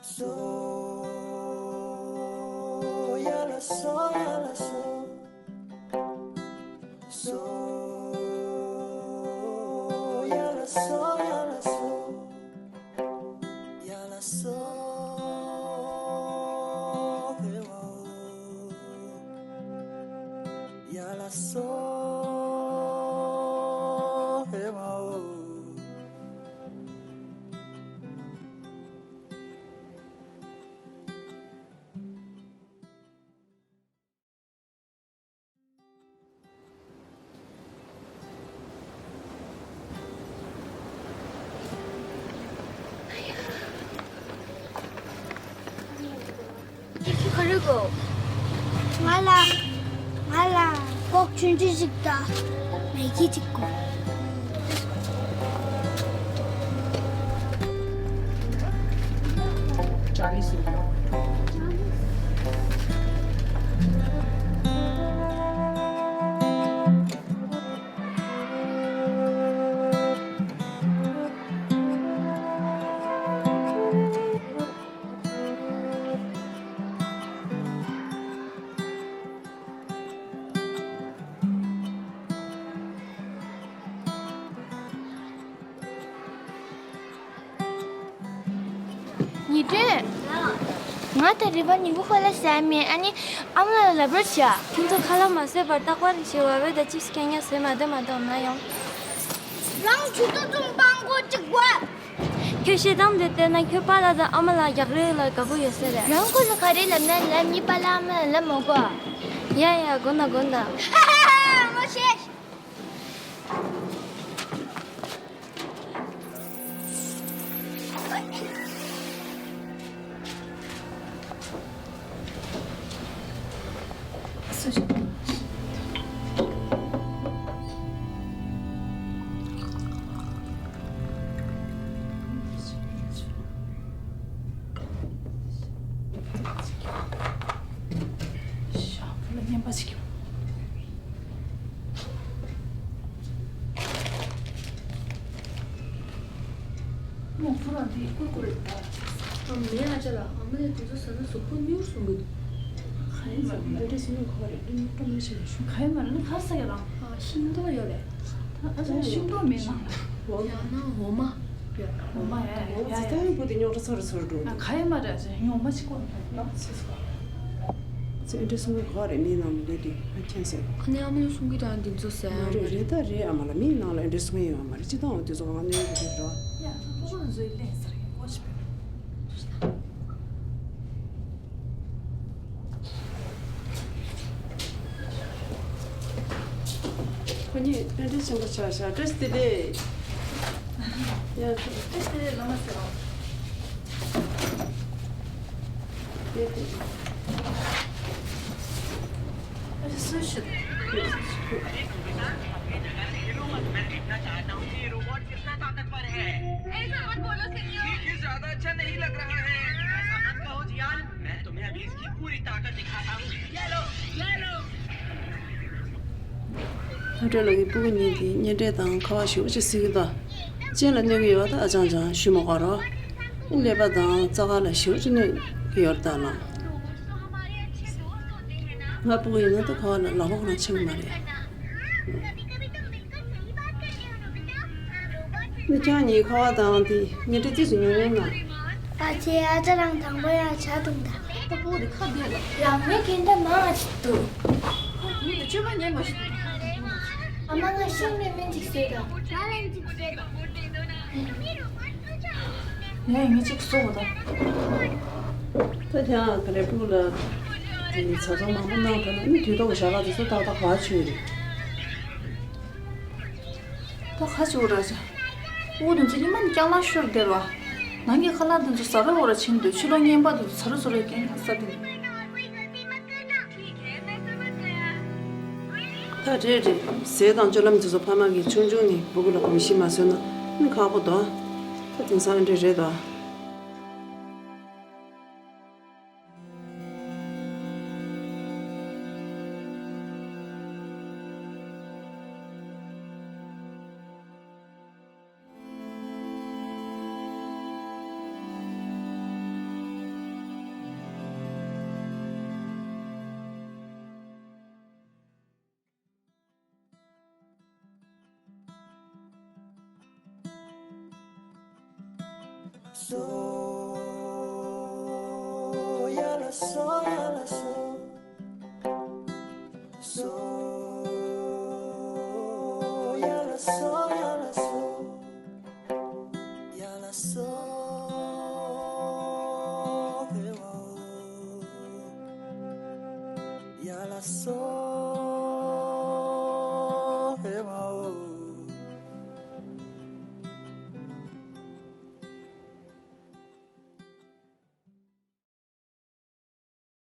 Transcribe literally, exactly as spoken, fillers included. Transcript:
So, yala so, yala so. So, yala so, yala so. Yala so, hey, wow. Yala so, hey, wow. ག་རེ་དགོས། ང་ལ། ང་ལ་ཀོག་ཆུང་ཆུང་ཞིག་དང་མེ་གི་ཅིག་དགོས། ཉི་སྒྲོན། ང་དང་རི་བ་ཉིན་གུང་ཁ་ལག་ཟས་མེད། ཨ་ནི་ཨ་མ་ལགས་ལ་ལབ་རོགས་བྱ། ཁྱེད་ཚོ་ཁ་ལག་མ་ཟོས་པར་རྟག་པར་ཞེ་བ་བས་ད་ཅིབ་སི་གན་ཡང་ཟོས་མ་འདོད་མ་འདོད་ན་ཡོང་། རང་ཆུ་ཚོད་ཙམ་སྤང་དགོས་ཅིག་དགོས། ཁྱོད་ཤེས་སྟངས་དེ་བལྟས་ན་ཁྱོད་པཱ་ལགས་དང་ཨ་མ་ལགས་རྒྱག་རེས་ལ་དགའ་པོ་ཡོད་ས་རེད། རང་ཁོ་ལ་ག་རེ་ལབ་ན་ལབ། ངའི་པཱ་ལགས་ཨ་མ་ལགས་ལབ་མ་དགོས། ཡ་ཡ་དགོངས་དག་དགོངས་དག། ཧ་ཧ་ཧ་ཧ། ངོ་ཤེས། ཞག་པོ་ལ་བརྙན་པ་ཞིག་ཡོད། མོ་ཕོ་རང་དེ་བསྐུར་དགོས་རེད་ད། ཨ་མའི་ཨ་ཅག་ལ་ཨ་མ་ལས་དེ་ཚོ་ཟ་ན་གཟུགས་པོ་སྨྱུག་སོང་གི་འདུག་ག་ཡིན་ཟེར་བ་འདི་འདྲ་ཞིག་ཡོད་ཁོ་རེད། སྨྱུག་སྨྱུག་ཞིག་ཡོད་ཤོག་ག་ཡིན་མ་རེད་ན་ག་ས་ཡ་རང་། ཨ་ཤིང་ཏོག་ཡོད་རེད། ད་ཨ་ཅག་ཤིང་ཏོག་མེད་ན་ཡང་ན་འོ་མ། འོ་མ་ཡ་ཡ་ཡ་ཡ། ཙི་ད་ཡིན་པོ་དེ་རྙོག་དྲ་ཚོར་ཚོར་འགྲོ་འདུག་ག་ཡིན་མ་རེད། ཨ་ཅག་ངས་འོ་མ་ཞིག་བསྐོལ་ནས་ལ་ཚེ་སོ། ཚེ་འདྲ་སོང་གི་ག་རེད། མི་ནང་མི་འདུག་དེ་ཨ་ཁྱེད་ཟེར། ཨ་ནེ་ཨ་མ་ལ་གསུང་གི་དང་འདི་ཚོ་ཟེར། མ་རེད་རེད་ད་རེད། ཨ་མ་ལ་མི་ནང་ལ་འདྲ་སོང་ཡོད་མ་རེད། ཅི་དང་འོ་དེ་ཚོ་གང་གནོད་གི་རེད་རོ། ཡ་ཚོ་ཕྲུ་གུ་ཚོའི་ལན་ཟེར་ཡིན་གོ་ཞིག་ཁོ་གཉིས་ཨེ་འདྲ་ཆེན་པོ་ཆགས་ཤག་ཌེ་རེ་སི་དེ་ལས། ཡ། ཌེ་རེ་སི་དེ་ལས་ལོ་མ་ཟེར་རོ། དེ་དེ། ཨ་ཅག་སུ་ཞིག་ད་སྤྲོད་ལ་གི་སྤུ་གུ་གཉིས་ཀྱིས་གཉེན་འཕྲད་དང་ཁ་བ་ཞེ་པོ་ཅིག་ཟེར་གི་འདུག་སྤྱན་ལ་གནོད་ཀྱི་ཡོད་པ་ད་ཨ་ཅང་ཅང་ཞུ་མ་དགོས་རོགས། དབུ་ཀླད་པ་དང་རྩ་ཁ་ལ་ཞེ་པོ་ཅིག་གནོད་ཀྱི་ཡོད་རེད་ད་ལགས། ང་སྤུ་གུ་ཡིན་ན་ད་ཁ་བ་ལ་ལག་པ་ཁོ་རང་ཆགས་ཀྱི་མ་རེད། ནི་ཁྱེད་གཉིས་ཁ་བ་དང་དེ་གཉེན་འཕྲད་རྩིས་སུ་ཉོ་ཉོ་ན། ཨ་ཅེ་ཨ་ཅག་རང་དང་པོ་ཡང་ཇ་འཐུང་དང་། ད་སྤུ་གུ་དེ་ཁ་བདེ་ལ། རང་མོས་ཀྱི་འདྲ་མང་ཞིག་འདུག་ཁོ་བུ་དེ་སྤྱོད་པ་ངན་པ་ཞིག་འདུག་ཨ་མ་ང་ཤིང་ནས་སྨན་ཅིག་བཟོས་དང་། ང་ལ་ཅིག་བཟོས་དང་། ངས་ངས་ཅིག་གསོ་བ་དང་། ད་ཁྱེད་རང་ག་ལེར་སྤུ་གུ་ལ་དེ་ཚ་ཚོང་མང་པོ་གནང་ཐུབ་ན་ནི་དུས་ཐོག་གི་ཞལ་ལག་དེ་ཚོ་ཏག་ཏག་ག་བྱོས་རེད། ད་ཁ་ཆུ་ར་ཆ། ཨོ་དུ་ཚོ་ཉི་མ་ནི་རྐྱང་ལ་ཤོར་བསྡད་ར། ནང་གི་ཁ་ལག་དེ་ཚོ་ཟ་ར་འོ་ར་ཕྱིན་འདུག་ཕྱི་ལོགས་ངན་པ་དེ་ཚོ་ཟ་ར་ཟ་ར་རྐྱང་ས་དེ། ད་རེད་རེད། ཟས་དང་སྤྱོད་ལམ་དེ་ཚོ་ཕ་མ་གིས་ཆུང་ཆུང་ནས་བུ་གུ་ལ་གོམས་གཤིས་མ་བཟོས་ན་ནི་ཁག་པོ་འདུག་ད་དེང་སང་འདྲ་རེད་དོ། So, yala so, yala so. So, yala so.